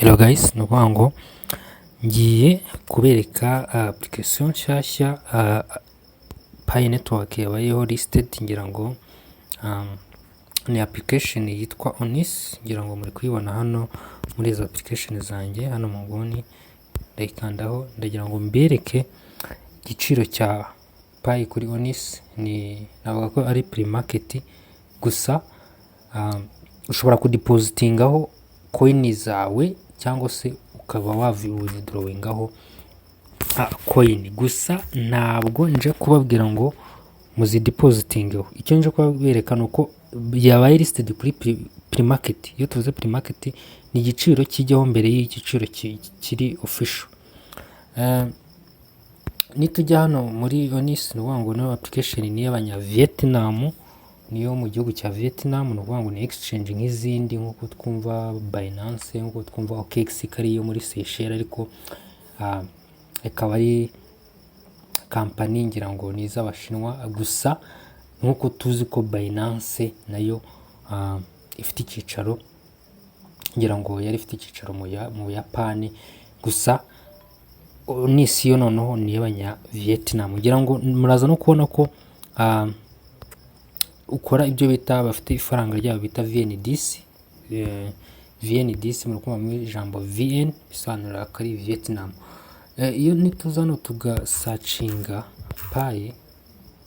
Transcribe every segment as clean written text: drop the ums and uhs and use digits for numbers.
Hello guys, ni ukuvuga ngo ngiye kubereka application nshyashya Pi Network yabayeho listed. Ngira ngo ni application yitwa Onus. Ngira ngo muri kuyibona hano muri izo application zanjye hano mu nguni. Ndayikandaho, ndagira ngo mbereke igiciro cya Pi kuri Onus. Ni navuga ko ari pre-market gusa, ushobora kudepositingaho coin zawe cyangwa se ukaba wawithdrawingaho coin. Gusa ntabwo nje kubabwira ngo muzidepositingeho. Icyo nje kubereka ni uko yabaye listed kuri pre-market. Iyo tuvuze pre-market, ni igiciro kijyaho mbere y'igiciro kiri official. Nitujya hano muri Onus, ni ukuvuga ngo no application ni iy'abanya Vietnam, niyo mu gihugu cya Vietnam. Ni ukuvuga ngo ni exchange nk'izindi, nk'uko twumva Binance, nk'uko twumva OKX ko ari iyo muri Seychelles, ariko ikaba ari kampani ngira ngo ni iz'Abashinwa. Gusa nk'uko tuzi ko Binance nayo ifite icyicaro, ngira ngo yari ifite icyicaro mu Buyapani. Gusa Onus yo noneho ni iy'abanya Vietnam. Ngira ngo muraza no kubona ko ukora ibyo bita, bafite ifaranga ryabo bita VNDC. VNDC, muri kumva mu ijambo VN bisobanura ko ari Vietnam. Iyo nituza hano tugasearchinga Pi,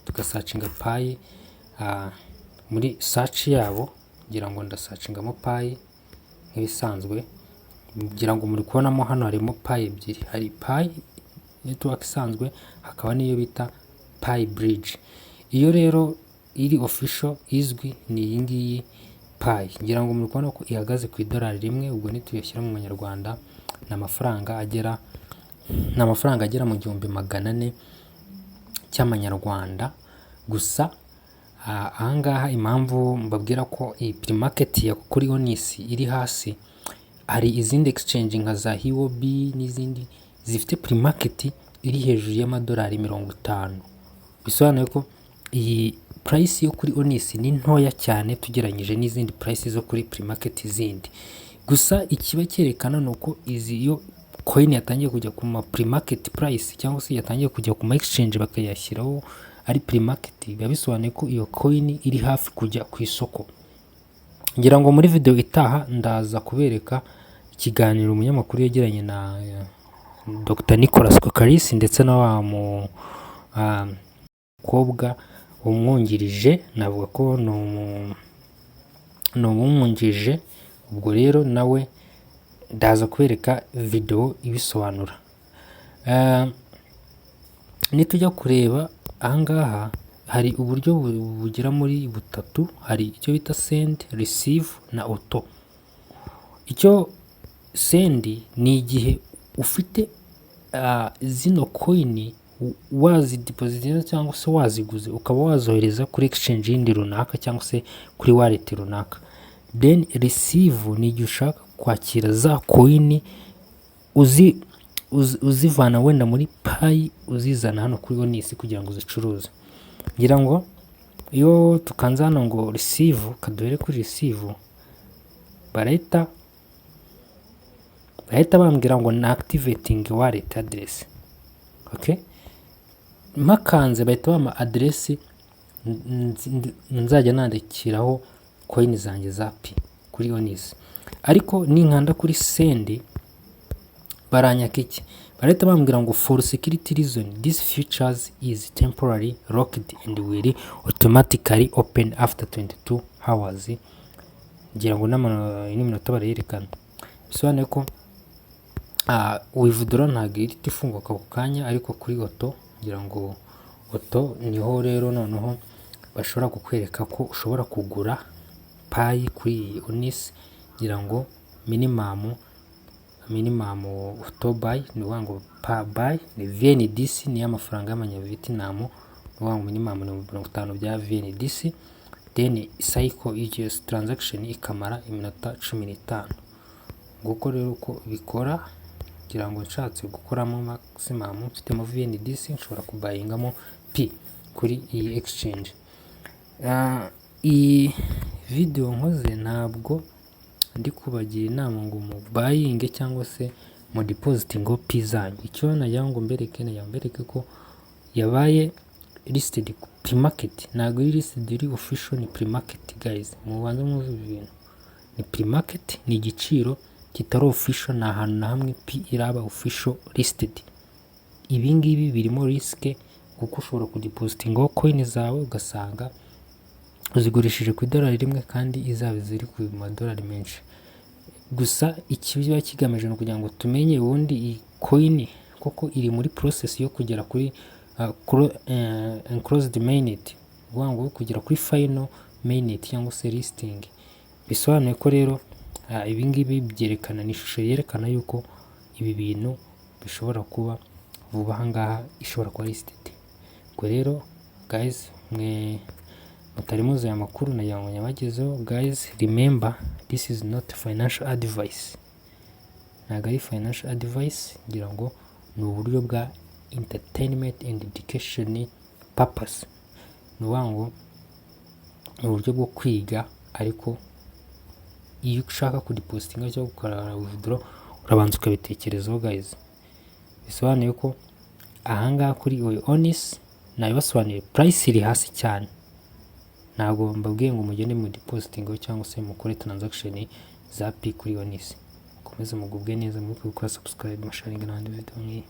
tugasearchinga Pi muri search yabo, ngira ngo ndasearchingamo Pi nk'ibisanzwe. Ngira ngo muri kubonamo hano harimo Pi ebyiri: hari Pi Network isanzwe, hakaba n'iyo bita Pi Bridge. Iyo rero iri official izwi ni iyi ngiyi Pi. Ngira ngo muri kubona ko ihagaze ku idolari 1. Ubwo nituyashyira mu manyarwanda, ni amafaranga agera mu 1400 cy'amanyarwanda. Gusa ahangaha impamvu mbabwira ko iyi pre-market ya kuri Onus iri hasi, hari izindi exchange nka za Huobi n'izindi zifite pre-market iri hejuru y'amadolari 50. Bisobanuye ko iyi price yo kuri Onus ni ntoya cyane tugereranyije n'izindi price zo kuri pre-market zindi. Gusa ikiba cyerekana ni uko izi, iyo coin yatangiye kujya ku ma pre-market price cyangwa se yatangiye kujya ku ma exchange bakayashyiraho ari pre-market, biba bisobanuye ko iyo coin iri hafi kujya ku isoko. Ngira ngo muri video itaha ndaza kubereka ikiganiro umunyamakuru yagiranye na Dr Nicolas Kokkalis ndetse na wa mukobwa umwungirije, navuga ko ni umwungirije. Ubwo rero nawe ndaza kubereka video ibisobanura. Nitujya kureba ahangaha, hari uburyo bugera muri butatu. Hari icyo bita send, receive na auto. Icyo send ni igihe ufite zino coin wazidepositinze cyangwa se waziguze, ukaba wazohereza kuri exchange yindi runaka cyangwa se kuri wallet runaka. Then receive ni igihe ushaka kwakira za coin uzi uzivana wenda muri Pi uzizana hano kuri Onus kugira ngo uzicuruze. Ngira ngo iyo tukanze hano ngo receive, kaduhere kuri receive, barahita bambwira ngo na activating wallet address. Okay, mpakanze bahita bampa address nzajya nandikiraho coin zanjye za Pi kuri Onus. Ariko ninkanda kuri send, baranyaka iki? Barahita bambwira ngo "For security reason, this features is temporarily locked and will automatically open after 22 hours." Ngira ngo n'iminota barayerekana. Bisobanuye ko withdraw ntabwo ihita ifunguka ako kanya. Ariko kuri auto, ngira ngo auto niho rero noneho bashobora kukwereka ko ushobora kugura Pi kuri iyi Onus. Ngira ngo minimum auto buy, ni ukuvuga ngo pa buy ni VNDC, niyo amafaranga y'amanyavietnam. Ni ukuvuga ngo minimum ni 50 bya VNDC, then cycle iyo transaction ikamara iminota 15. Nguko rero uko bikora. Ngira ngo nshatse gukoramo maximum mfitemo VNDC, nshobora kubuyingamo Pi kuri iyi exchange. Iyi video nkoze ntabwo Ndi kubagira inama ngo mubuyinge cyangwa se mu depositinge Pi zanyu. Icyo nagira ngo mbereke, nagira ngo mbereke ko yabaye listed pre-market. Ntabwo iri listed iri official, ni pre-market. Guys, mubanze mwuzuze ibintu. Ni pre-market, ni igiciro kitari official. Nta hantu na hamwe Pi iraba official listed. Ibi ngibi birimo risk, kuko ushobora kudepositingaho coin zawe ugasanga uzigurishije ku idolari 1 kandi izaba ziri ku madolari menshi. Gusa ikiba kigamije ni ukugira ngo tumenye ubundi iyi coin koko iri muri process yo kugera kuri enclosed mainnet, ukuvuga ngo kugera kuri final mainnet cyangwa se listing. Bisobanuye ko rero ibi ngibi byerekana, ni ishusho yerekana yuko ibi bintu bishobora kuba vuba aha ngaha, ishobora kuba listed. Ubwo rero guys, mwe mutari muzi aya makuru, nagira ngo nyabagezeho. Guys, remember, this is not financial advice. Ntabwo ari financial advice. Ngira ngo ni uburyo bwa entertainment and education purpose, ni ukuvuga ngo ni uburyo bwo kwiga. Ariko iyo ushaka kudepositinga cyangwa gukora withdraw, urabanza ukabitekerezaho guys. Bisobanuye ko ahangaha kuri oyo Onus nabibasobanuriye, price iri hasi cyane. Ntabwo mbabwiye ngo mugende mu depositing cyangwa se mukore transaction za Pi kuri Onus. Mukomeze mugubwe neza muri gukora subscribe, musharinga n'abandi video nk'iyi.